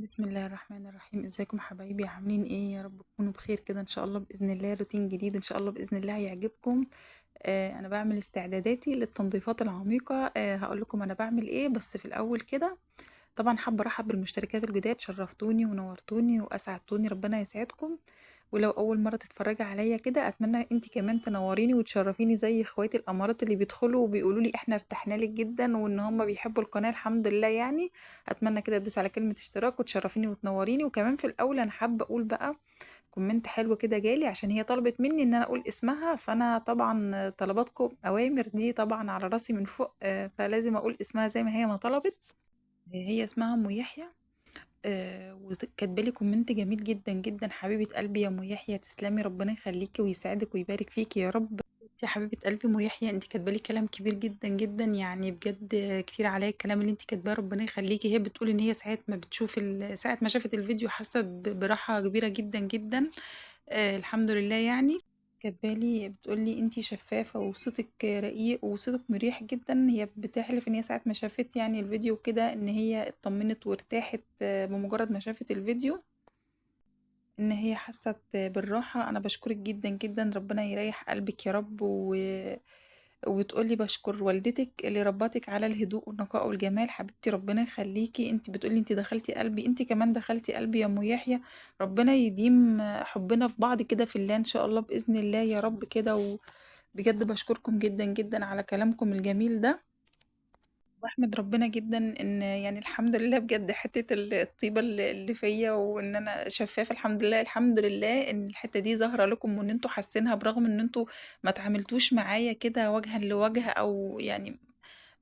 بسم الله الرحمن الرحيم. ازيكم حبايبي؟ عاملين ايه؟ يا رب تكونوا بخير كده ان شاء الله باذن الله. روتين جديد ان شاء الله باذن الله هيعجبكم. انا بعمل استعداداتي للتنظيفات العميقة. هقول لكم انا بعمل ايه، بس في الاول كده طبعا حابة ارحب بالمشتركات الجداد، شرفتوني ونورتوني واسعدتوني، ربنا يسعدكم. ولو اول مرة تتفرجي عليا كده اتمنى انت كمان تنوريني وتشرفيني زي اخواتي الامارات اللي بيدخلوا وبيقولوا لي احنا ارتحنا لك جدا وان هم بيحبوا القناة، الحمد لله. اتمنى كده تدوسي على كلمة اشتراك وتشرفيني وتنوريني. وكمان في الاول انا حابة اقول بقى comment حلو كده جالي، عشان هي طلبت مني ان انا اقول اسمها، فانا طبعا طلباتكم اوامر دي طبعا على راسي من فوق، فلازم اقول اسمها زي ما هي ما طلبت. هي اسمها ام يحيى، وكاتبه لي comment جميل جدا جدا. حبيبه قلبي يا ام يحيى، تسلمي، ربنا يخليكي ويسعدك ويبارك فيكي يا رب. يا حبيبه قلبي ام يحيى، انت كاتبه لي كلام كبير جدا جدا، بجد كتير عليا الكلام اللي انت كاتباه، ربنا يخليكي. هي بتقول ان هي ساعة ما بتشوف ساعة ما شافت الفيديو حست براحة كبيرة جدا جدا، الحمد لله. كاتبالي بتقول لي انتي شفافة وصوتك رقيق وصوتك مريح جدا. هي بتحلف ان هي ساعة ما شافت الفيديو كده ان هي اطمنت وارتاحت بمجرد ما شافت الفيديو، ان هي حست بالراحة. انا بشكرك جدا جدا، ربنا يريح قلبك يا رب. وبتقولي بشكر والدتك اللي ربتك على الهدوء والنقاء والجمال. حبيبتي ربنا يخليكي، انت بتقولي انت دخلتي قلبي، انت كمان دخلتي قلبي يا ام يحيى. ربنا يديم حبنا في بعض كده في الله ان شاء الله باذن الله يا رب كده. وبجد بشكركم جدا جدا على كلامكم الجميل ده، واحمد ربنا جدا ان الحمد لله بجد حتة الطيبة اللي فيا وان انا شفافة، الحمد لله الحمد لله ان الحتة دي ظاهره لكم وان انتوا حاسينها، برغم ان انتوا ما تعاملتوش معايا كده وجها لوجه، او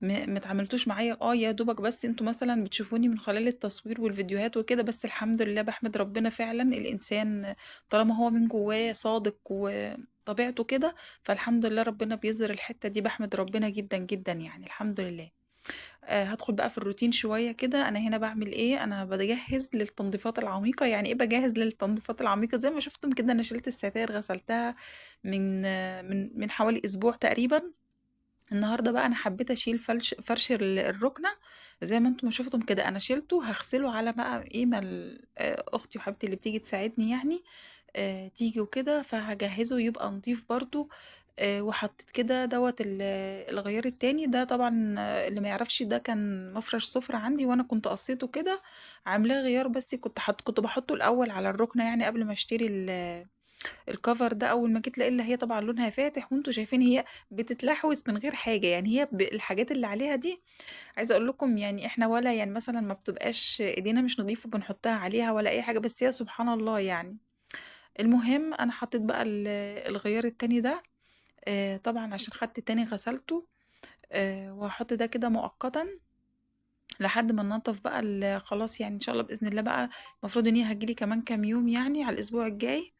ما تعاملتوش معايا، يا دوبك بس انتوا مثلا بتشوفوني من خلال التصوير والفيديوهات وكده، بس الحمد لله بحمد ربنا فعلا. الانسان طالما هو من جواه صادق وطبيعته كده، فالحمد لله ربنا بيظهر الحتة دي، بحمد ربنا جدا جدا الحمد لله. هدخل بقى في الروتين شوية كده. أنا هنا بعمل إيه؟ أنا بجهز للتنظيفات العميقة. يعني إيه بجهز للتنظيفات العميقة؟ زي ما شفتم كده أنا شلت الستاير غسلتها من حوالي أسبوع تقريبا. النهاردة بقى أنا حبيت أشيل فرش الركنة زي ما انتم ما شفتم كده، أنا شيلته هغسله على بقى إيه ما أختي وحبيبتي اللي بتيجي تساعدني تيجي وكده، فهجهزه يبقى نضيف برضو. وحطيت كده دوت الغيار التاني ده، طبعا، اللي ما يعرفش ده كان مفرش سفرة عندي وانا كنت قصيته كده عاملاه غيار، بس كنت بحطه الاول على الركنه قبل ما اشتري الكفر ده. اول ما جيت لقيت اللي هي طبعا لونها فاتح، وانتوا شايفين هي بتتلحوس من غير حاجة، هي الحاجات اللي عليها دي عايزه اقول لكم احنا ولا مثلا ما بتبقاش ايدينا مش نظيفة بنحطها عليها ولا اي حاجة، بس هي سبحان الله. المهم انا حطيت بقى الغيار التاني ده، طبعا عشان خدت التاني غسلته، وهحط ده كده مؤقتا لحد ما ننضف بقى خلاص ان شاء الله باذن الله. بقى المفروض ان هي هتجيلي كمان كام يوم على الاسبوع الجاي،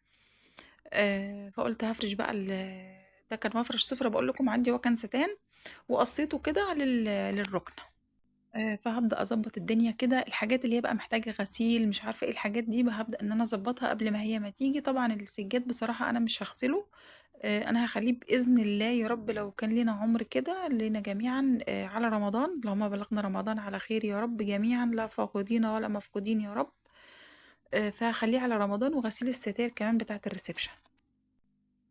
فقلت هفرش بقى ده كان مفرش سفرة بقول لكم عندي، هو كان ستان وقصيته كده للركنة. فهبدأ أظبط الدنيا كده، الحاجات اللي هي بقى محتاجة غسيل مش عارفة ايه الحاجات دي بقى هبدأ ان انا اظبطها قبل ما هي ما تيجي. طبعا السجاد بصراحة انا مش هغسله، انا هخليه بإذن الله يا رب لو كان لينا عمر كده لينا جميعا، على رمضان، لو ما بلغنا رمضان على خير يا رب جميعا، لا فاقدين ولا مفقودين يا رب. فهخليه على رمضان، وغسيل الستاير كمان بتاعة الريسبشن.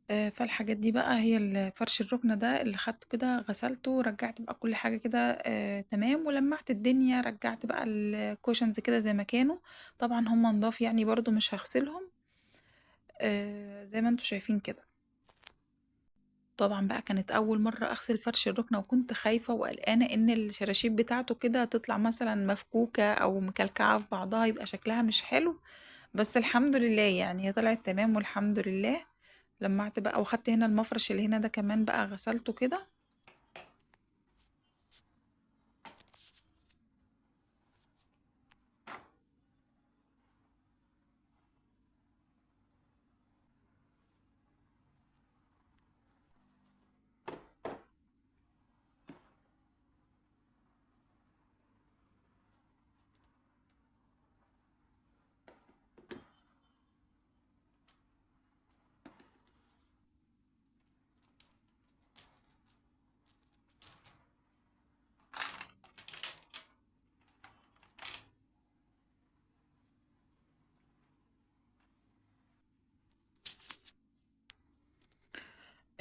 فالحاجات دي بقى هي فرش الركنة ده اللي خدته كده غسلته ورجعت بقى كل حاجة كده، تمام، ولمعت الدنيا، رجعت بقى الكوشنز كده زي ما كانوا. طبعا هم نضاف برضو مش هغسلهم، زي ما انتوا شايفين كده. طبعا بقى كانت اول مرة اغسل فرش الركنة، وكنت خايفة وقلقانة ان الشراشيب بتاعته كده تطلع مثلا مفكوكة او مكلكعة في بعضها يبقى شكلها مش حلو، بس الحمد لله هي طلعت تمام والحمد لله. لمعت بقى وخدت هنا المفرش اللي هنا ده كمان بقى غسلته كده.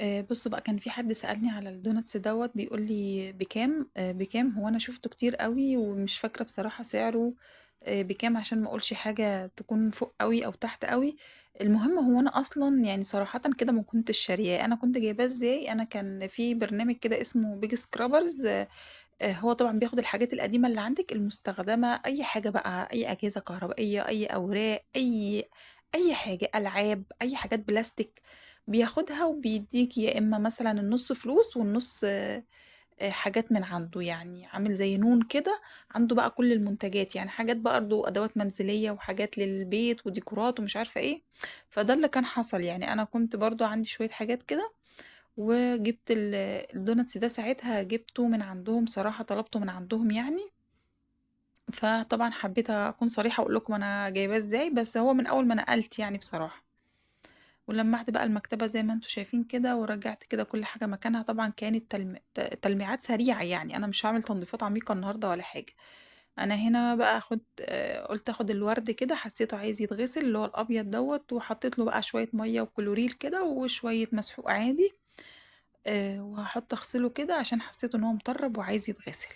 بصوا بقى، كان في حد سألني على ال donuts دوت، بيقول لي بكام؟ بكام؟ هو انا شفته كتير قوي ومش فاكرة بصراحة سعره، بكام، عشان ما اقولش حاجة تكون فوق قوي او تحت قوي. المهم هو انا اصلا صراحة كده ما كنتش شارياه، انا كنت جايباه ازاي؟ انا كان في برنامج كده اسمه بيج سكرابرز، هو طبعا بياخد الحاجات القديمة اللي عندك المستخدمة، اي حاجة بقى، اي اجهزة كهربائية، اي اوراق، اي حاجة، العاب، اي حاجات بلاستيك، بياخدها وبيديك يا اما مثلا النص فلوس والنص، حاجات من عنده، عامل زي نون كده، عنده بقى كل المنتجات، حاجات بقى برضه ادوات منزلية وحاجات للبيت وديكورات ومش عارفة ايه. فده اللي كان حصل، انا كنت برضه عندي شوية حاجات كده، وجبت ال donuts ده ساعتها جبته من عندهم، صراحة طلبته من عندهم. فطبعا حبيت اكون صريحة واقول لكم انا جايباه ازاي، بس هو من اول ما نقلت بصراحة. ولمعت بقى المكتبة زي ما انتم شايفين كده، ورجعت كده كل حاجة مكانها. طبعا كانت تلميعات سريعة، انا مش هعمل تنظيفات عميقة النهاردة ولا حاجة. انا هنا بقى قلت اخد الورد كده، حسيته عايز يتغسل اللي هو الابيض دوت، وحطيت له بقى شوية مية وكلوريل كده وشوية مسحوق عادي، وهحط اغسله كده عشان حسيته ان هو مطرب وعايز يتغسل.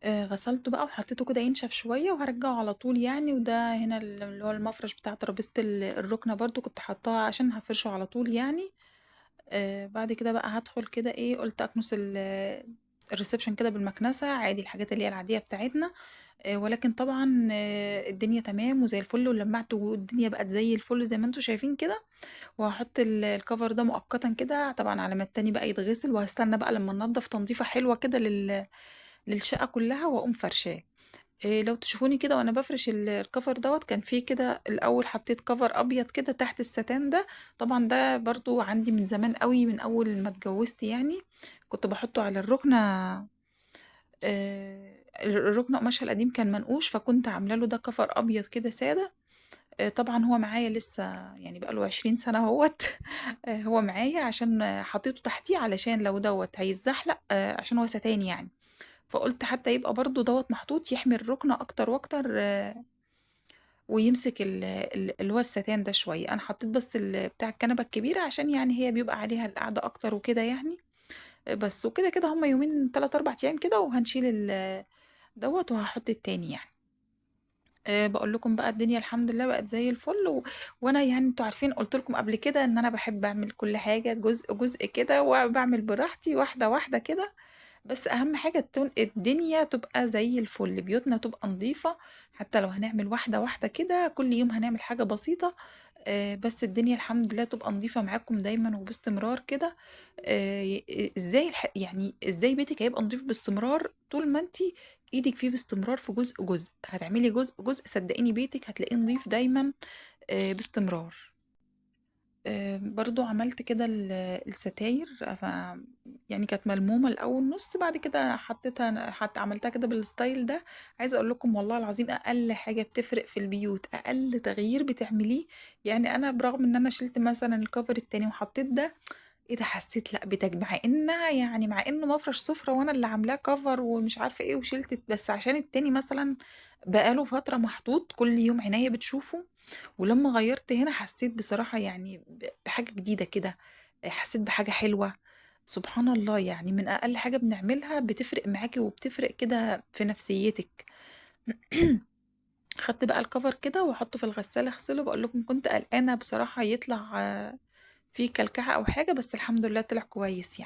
غسلته بقى وحطيته كده ينشف شوية وهرجعه على طول. وده هنا اللي هو المفرش بتاع ترابيزة الركنة برضو كنت حطاها عشان هفرشه على طول. بعد كده بقى هدخل كده ايه، قلت اكنس الريسبشن كده بالمكنسة عادي، الحاجات اللي هي العادية بتاعتنا، ولكن طبعا، الدنيا تمام وزي الفل، ولمعت والدنيا بقت زي الفل زي ما انتم شايفين كده. وهحط الكفر ده مؤقتا كده طبعا على ما التاني بقى يتغسل، وهستنى بقى لما ننضف تنظيفة حلوة كده للشقة كلها واقوم فرشاه. لو تشوفوني كده وانا بفرش الكفر دوت، كان فيه كده الاول حطيت كفر ابيض كده تحت الستان ده، طبعا ده برضو عندي من زمان قوي، من اول ما اتجوزت كنت بحطه على الركنة. الركنة قماشها القديم كان منقوش، فكنت عامله له ده كفر ابيض كده ساده. طبعا هو معايا لسه، بقاله 20 سنه اهوت. هو معايا عشان حطيته تحتيه علشان لو دوت هيتزحلق، عشان هو ستان فقلت حتى يبقى برضو دوت محطوط يحمي الركنة أكتر وأكتر، ويمسك اللي هو الستان ده شوية. أنا حطيت بس بتاع الكنبة الكبيرة عشان هي بيبقى عليها القعدة أكتر وكده بس وكده كده هما يومين تلات أربع أيام كده وهنشيل دوت وهحط التاني. بقول لكم بقى الدنيا الحمد لله بقت زي الفل، وانا انتوا عارفين قلت لكم قبل كده ان انا بحب اعمل كل حاجة جزء جزء كده، وبعمل براحتي واحدة واحدة كده، بس اهم حاجة الدنيا تبقى زي الفل، بيوتنا تبقى نظيفة، حتى لو هنعمل واحدة واحدة كده كل يوم هنعمل حاجة بسيطة، بس الدنيا الحمد لله تبقى نظيفة معاكم دايما وباستمرار كده. ازاي بيتك هيبقى نظيف باستمرار طول ما انتي ايدك فيه باستمرار في جزء جزء، هتعملي جزء جزء صدقيني بيتك هتلاقيه نظيف دايما، باستمرار. برضو عملت كده الستاير، كانت ملمومة الأول نص، بعد كده حطيتها، حتى عملتها كده بالستايل ده. عايزة أقول لكم والله العظيم أقل حاجة بتفرق في البيوت، أقل تغيير بتعمليه. أنا برغم إن أنا شلت مثلا الكفر التاني وحطيت ده، إيه ده، حسيت لأ بتج-، مع إنها مع إنه مفرش سفرة وأنا اللي عاملاه كفر ومش عارفة إيه وشلت، بس عشان التاني مثلا بقاله فترة محطوط كل يوم عينيا بتشوفه، ولما غيرت هنا حسيت بصراحة بحاجة جديدة كده، حسيت بحاجة حلوة. سبحان الله، من أقل حاجة بنعملها بتفرق معاكي وبتفرق كده في نفسيتك. خدت بقى الكفر كده وأحطه في الغسالة أغسله. بقول لكم كنت قلقانة بصراحة يطلع، فيه كلكعة أو حاجة، بس الحمد لله طلع كويس.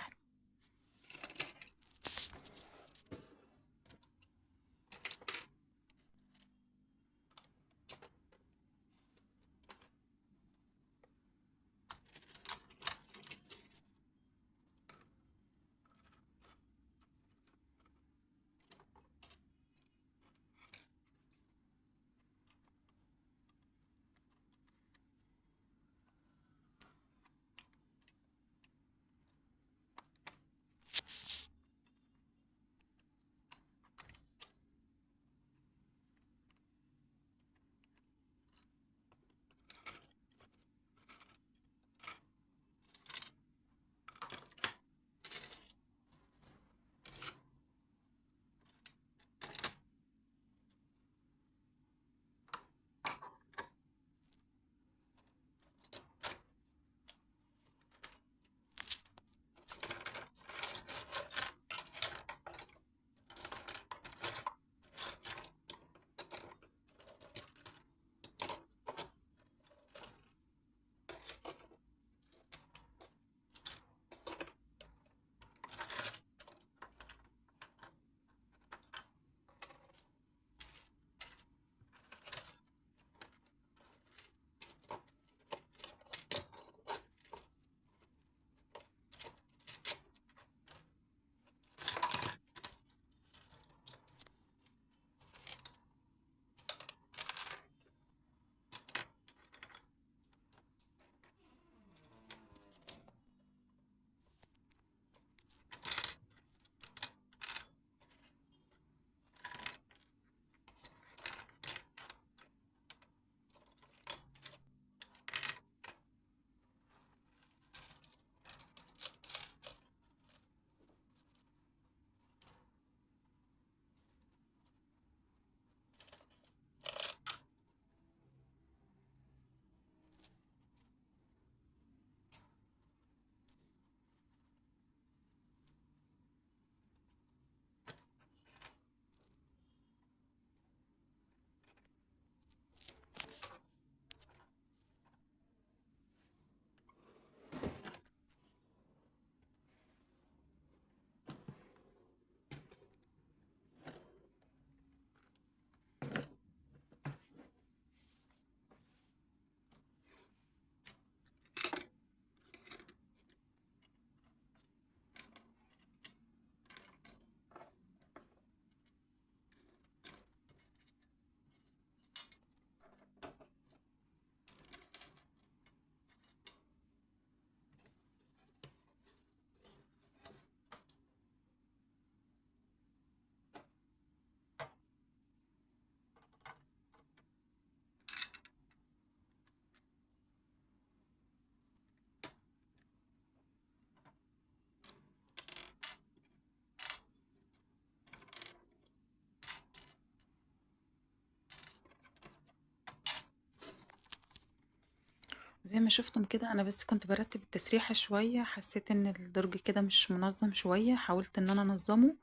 زي ما شفتم كده انا بس كنت برتب التسريحة شوية، حسيت ان الدرج كده مش منظم شوية، حاولت ان انا انظمة.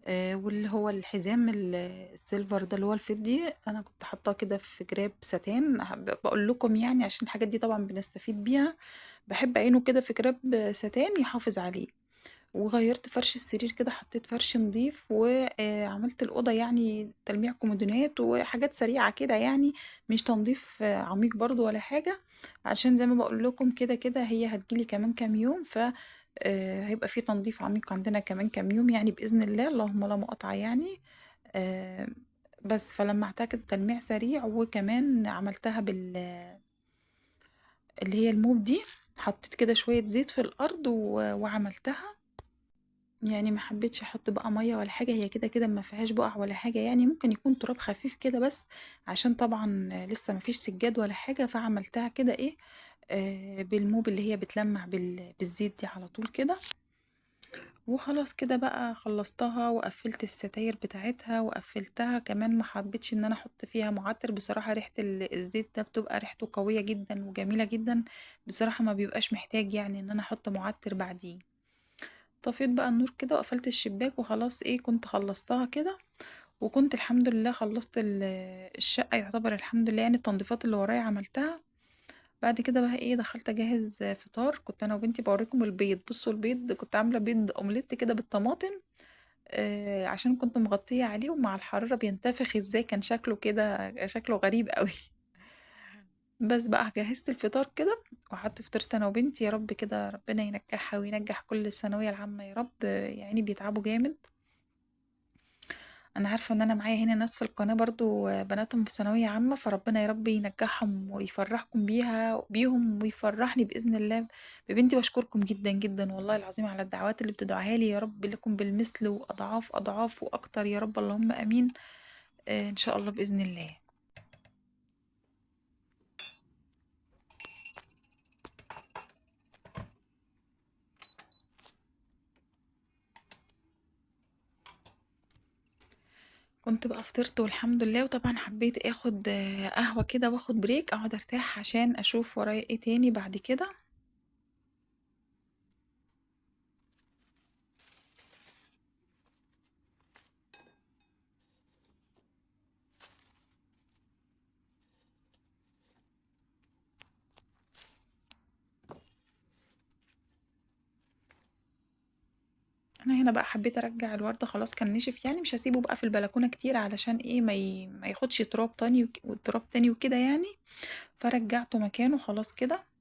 واللي هو الحزام ال silver ده اللي هو الفضي، انا كنت حاطاه كده في جراب ستان، بقول لكم يعني عشان الحاجات دي طبعا بنستفيد بيها، بحب عينه كده في جراب ستان يحافظ عليه. وغيرت فرش السرير كده، حطيت فرش نظيف، وعملت الأوضة يعني تلميع كومودينات وحاجات سريعة كده، يعني مش تنظيف عميق برضو ولا حاجة، عشان زي ما بقول لكم كده كده هي هتجيلي كمان كام يوم، ف هيبقى في تنظيف عميق عندنا كمان كام يوم يعني بإذن الله، اللهم لا مقاطعة يعني. بس فلمعتها كده تلميع سريع، وكمان عملتها بال اللي هي الموب دي، حطيت كده شوية زيت في الأرض وعملتها، يعني ما حبيتش احط بقى مية ولا حاجة، هي كده كده ما فيهاش بقع ولا حاجة، يعني ممكن يكون تراب خفيف كده بس، عشان طبعا لسه ما فيش سجاد ولا حاجة، فعملتها كده ايه، بالموب اللي هي بتلمع بالزيت دي على طول كده. وخلاص كده بقى خلصتها وقفلت الستاير بتاعتها وقفلتها كمان، ما حبيتش ان انا احط فيها معطر بصراحة، ريحه الزيت ده بتبقى ريحته قوية جدا وجميلة جدا بصراحة، ما بيبقاش محتاج يعني ان انا احط معطر بعديه. طفيت بقى النور كده وقفلت الشباك وخلاص ايه، كنت خلصتها كده، وكنت الحمد لله خلصت الشقة يعتبر الحمد لله، يعني التنظيفات اللي ورايا عملتها. بعد كده بقى ايه، دخلت اجهز فطار، كنت انا وبنتي بوريكم البيض. بصوا البيض كنت عامله بيض اومليت كده بالطماطم، عشان كنت مغطيه عليه، ومع الحرارة بينتفخ ازاي، كان شكله كده شكله غريب قوي. بس بقى جهزت الفطار كده وقعدت فطرت انا وبنتي. يا رب كده ربنا ينجحها وينجح كل الثانوية العامة يا رب، يعني بيتعبوا جامد. انا عارفه ان انا معايا هنا ناس في القناة برضو بناتهم في ثانوية عامة، فربنا يا رب ينجحهم ويفرحكم بيهم ويفرحني باذن الله ببنتي. بشكركم جدا جدا والله العظيم على الدعوات اللي بتدعوها لي، يا رب لكم بالمثل واضعاف اضعاف واكتر يا رب، اللهم امين. ان شاء الله باذن الله. كنت بقى فطرت والحمد لله، وطبعا حبيت اخد قهوة كده واخد break اقعد ارتاح عشان اشوف ورايا ايه تاني بعد كده. انا هنا بقى حبيت ارجع الورده، خلاص كان نشف يعني، مش هسيبه بقى في البلكونه كتير علشان ايه ما ياخدش تراب تاني وتراب تاني وكده يعني، فرجعته مكانه خلاص كده.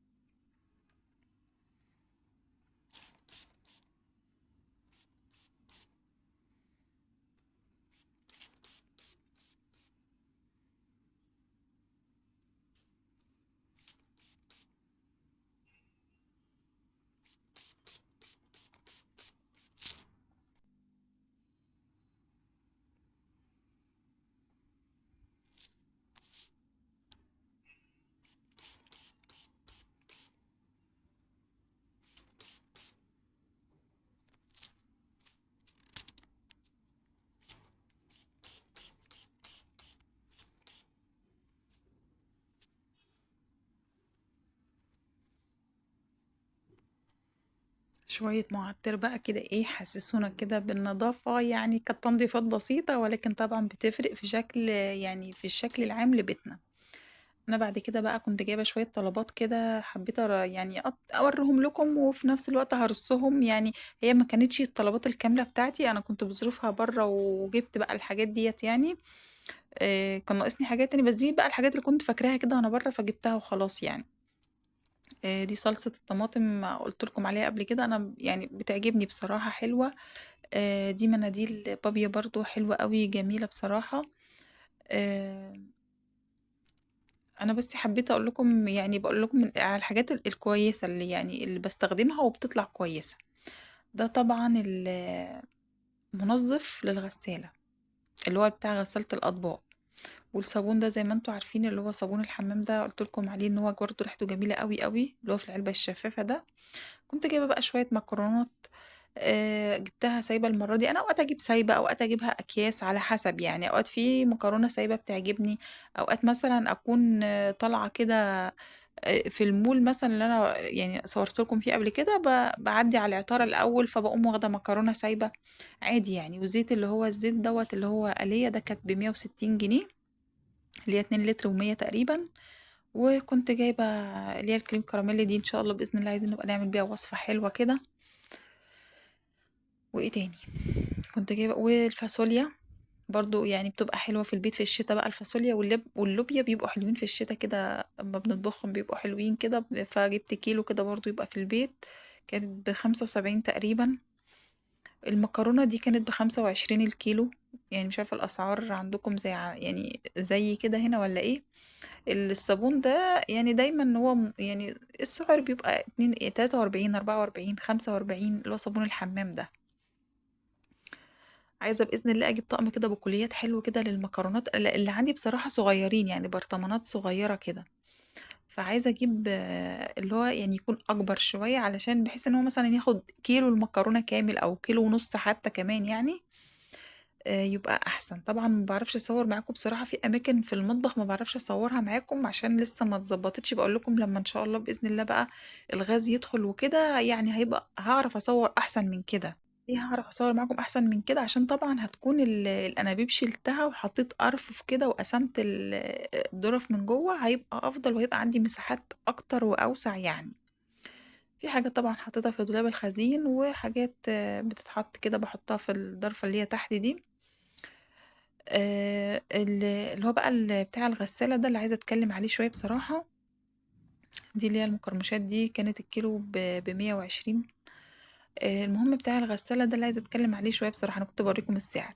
شوية معطر بقى كده ايه حسسونا كده بالنظافة، يعني كانت تنظيفات بسيطة ولكن طبعا بتفرق في شكل، يعني في الشكل العام لبيتنا. انا بعد كده بقى كنت جايبة شوية طلبات كده، حبيت اوريهم لكم وفي نفس الوقت هرصهم، يعني هي ما كانتش الطلبات الكاملة بتاعتي، انا كنت بظروفها بره وجبت بقى الحاجات ديت يعني، كان ناقصني حاجات تاني، بس دي بقى الحاجات اللي كنت فاكراها كده وانا بره فجبتها وخلاص يعني. دي صلصة الطماطم قلت لكم عليها قبل كده، انا بتعجبني بصراحة، حلوة. دي مناديل بابيا برضو حلوة قوي، جميلة بصراحة. انا بس حبيت اقول لكم، بقول لكم على الحاجات الكويسة اللي اللي بستخدمها وبتطلع كويسة. ده طبعا المنظف للغسالة اللي هو بتاع غسالة الاطباق، والصابون ده زي ما انتوا عارفين اللي هو صابون الحمام ده قلت لكم عليه ان هو برضه ريحته جميلة قوي قوي، اللي هو في العلبة الشفافة ده. كنت جايبة بقى شوية مكرونات، جبتها سايبة المرة دي. أنا أوقات أجيب سايبة، أوقات أجيبها أكياس على حسب يعني، أوقات في مكرونة سايبة بتعجبني، أوقات مثلًا أكون طالعة كده في المول مثلًا اللي أنا يعني صورت لكم فيه قبل كده، باعدي على العطارة الأول، فباقوم واخدة مكرونة سايبة عادي يعني. والزيت اللي هو الزيت دوت اللي هو آلية ده كانت ب160 جنيه، اللي هي اتنين لتر ومية تقريبا. وكنت جايبة اللي هي الكريم كراميل دي، إن شاء الله بإذن الله عايزين نبقى نعمل بيها وصفة حلوة كده. وإيه تاني كنت جايبة؟ والفاصوليا برضو يعني بتبقى حلوة في البيت في الشتاء بقى، الفاصوليا واللوبيا بيبقوا حلوين في الشتاء كده، اما بنطبخهم بيبقوا حلوين كده. فجبت كيلو كده برضو يبقى في البيت، كانت ب75 تقريبا. المكرونة دي كانت ب25 الكيلو، يعني مش عارفة الأسعار عندكم زي يعني زي كده هنا ولا إيه. الصابون ده يعني دايما هو يعني السعر بيبقى اتنين، تلاتة وأربعين، أربعة وأربعين، خمسة وأربعين، اللي هو صابون الحمام ده. عايزة بإذن الله أجيب طقم كده بقوليات حلو كده للمكرونات، اللي عندي بصراحة صغيرين يعني برطمانات صغيرة كده، فعايزة أجيب، اللي هو يعني يكون أكبر شوية، علشان بحيث إن هو مثلا ياخد كيلو المكرونة كامل أو كيلو ونص حتى كمان يعني، يبقى أحسن. طبعا ما بعرفش أصور معاكم بصراحة، في أماكن في المطبخ ما بعرفش أصورها معاكم عشان لسه ما اتظبطتش، بقول لكم لما إن شاء الله بإذن الله بقى الغاز يدخل وكده يعني هيبقى هعرف أصور أحسن من كده. ليه هعرف أصور معاكم أحسن من كده؟ عشان طبعا هتكون الأنابيب شلتها وحطيت أرفف كده وقسمت الظرف من جوه، هيبقى أفضل وهيبقى عندي مساحات أكتر وأوسع يعني. في حاجة طبعا حطيتها في دولاب الخزين، وحاجات، بتتحط كده بحطها في الضرفة اللي هي تحت دي. اللي هو بقى بتاع الغسالة ده اللي عايزة أتكلم عليه شوية بصراحة. دي اللي هي المقرمشات دي كانت الكيلو ب120. المهم بتاع الغسالة ده اللي عايزة أتكلم عليه شوية بصراحة، أنا كنت بوريكم السعر.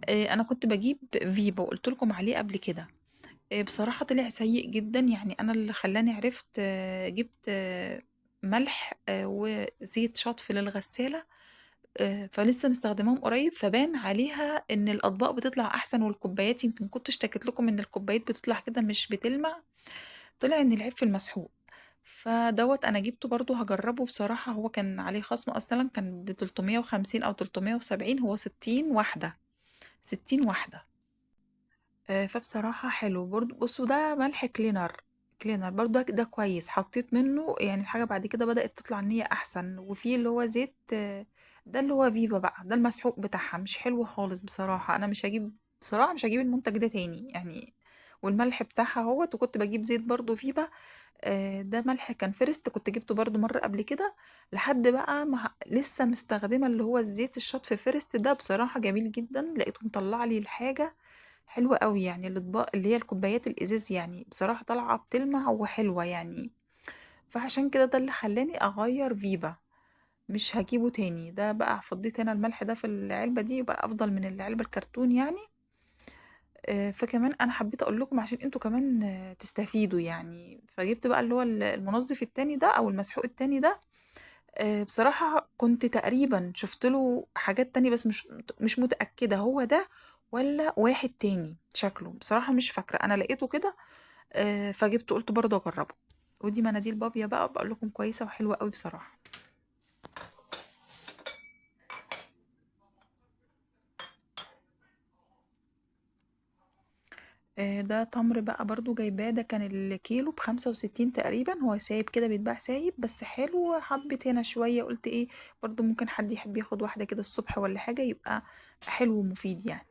أنا كنت بجيب فيبا وقلت لكم عليه قبل كده، بصراحة طلع سيء جدا. يعني أنا اللي خلاني عرفت، جبت، ملح، وزيت شطف للغسالة، فلسه مستخدماهم قريب، فبان عليها إن الأطباق بتطلع أحسن والكوبايات، يمكن كنت اشتكيت لكم إن الكوبايات بتطلع كده مش بتلمع، طلع إن العيب في المسحوق. فدوت أنا جبته برضو هجربه بصراحة، هو كان عليه خصم أصلا، كان بتلتمية وخمسين أو تلتمية وسبعين، هو ستين واحدة، ستين واحدة. فبصراحة حلو برضو. بصوا ده ملح كلينر برضو ده كويس، حطيت منه يعني الحاجة بعد كده بدأت تطلع ان هي أحسن. وفي اللي هو زيت، ده اللي هو فيفا بقى، ده المسحوق بتاعها مش حلو خالص بصراحة، أنا مش هجيب بصراحة، مش هجيب المنتج ده تاني يعني. والملح بتاعها اهوت، وكنت بجيب زيت برضو فيفا، ده ملح كان فيرست كنت جبته برضو مرة قبل كده، لحد بقى ما لسه مستخدمة اللي هو الزيت الشطف فيرست ده، بصراحة جميل جدا، لقيته مطلع لي الحاجة حلوة قوي يعني، الأطباق اللي هي الكوبايات الإزاز يعني بصراحة طالعة بتلمع وحلوة يعني. فعشان كده ده اللي خلاني أغير فيفا، مش هجيبه تاني. ده بقى فضيت هنا الملح ده في العلبة دي، يبقى أفضل من العلبة الكرتون يعني. فكمان أنا حبيت أقول لكم عشان انتوا كمان، تستفيدوا يعني. فجبت بقى اللي هو المنظف التاني ده أو المسحوق التاني ده، بصراحة كنت تقريبا شفت له حاجات تانية بس مش متأكدة هو ده ولا واحد تاني شكله، بصراحة مش فاكرة، أنا لقيته كده، فجبته قلت برضه أجربه. ودي مناديل بابيا بقى، بقول لكم كويسة وحلوة قوي بصراحة. ده تمر بقى برضو جايباه، ده كان الكيلو ب65 تقريبا، هو سايب كده بيتباع سايب بس حلو. حبيت هنا شوية، قلت ايه برضو ممكن حد يحب ياخد واحدة كده الصبح ولا حاجة، يبقى حلو ومفيد يعني.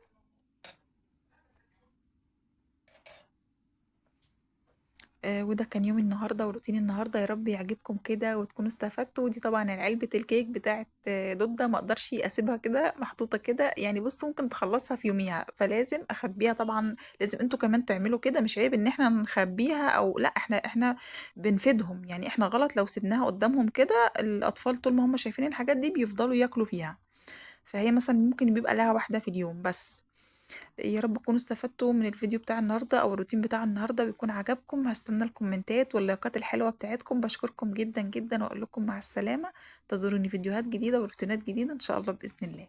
وده كان يوم النهاردة وروتين النهاردة، يا رب يعجبكم كده وتكونوا استفدتوا. ودي طبعا علبة الكيك بتاعت دودة، ما اقدرش اسيبها كده محطوطة كده يعني، بصوا ممكن تخلصها في يوميها، فلازم اخبيها طبعا، لازم انتوا كمان تعملوا كده، مش عيب ان احنا نخبيها او لا، احنا بنفيدهم يعني، احنا غلط لو سيبناها قدامهم كده، الاطفال طول ما هم شايفين الحاجات دي بيفضلوا ياكلوا فيها. فهي مثلا ممكن بيبقى لها واحدة في اليوم بس. يا رب تكونوا استفدتوا من الفيديو بتاع النهارده او الروتين بتاع النهارده ويكون عجبكم. هستنى الكومنتات واللايكات الحلوه بتاعتكم. بشكركم جدا جدا واقول لكم مع السلامه. انتظروني فيديوهات جديده وروتينات جديده ان شاء الله باذن الله.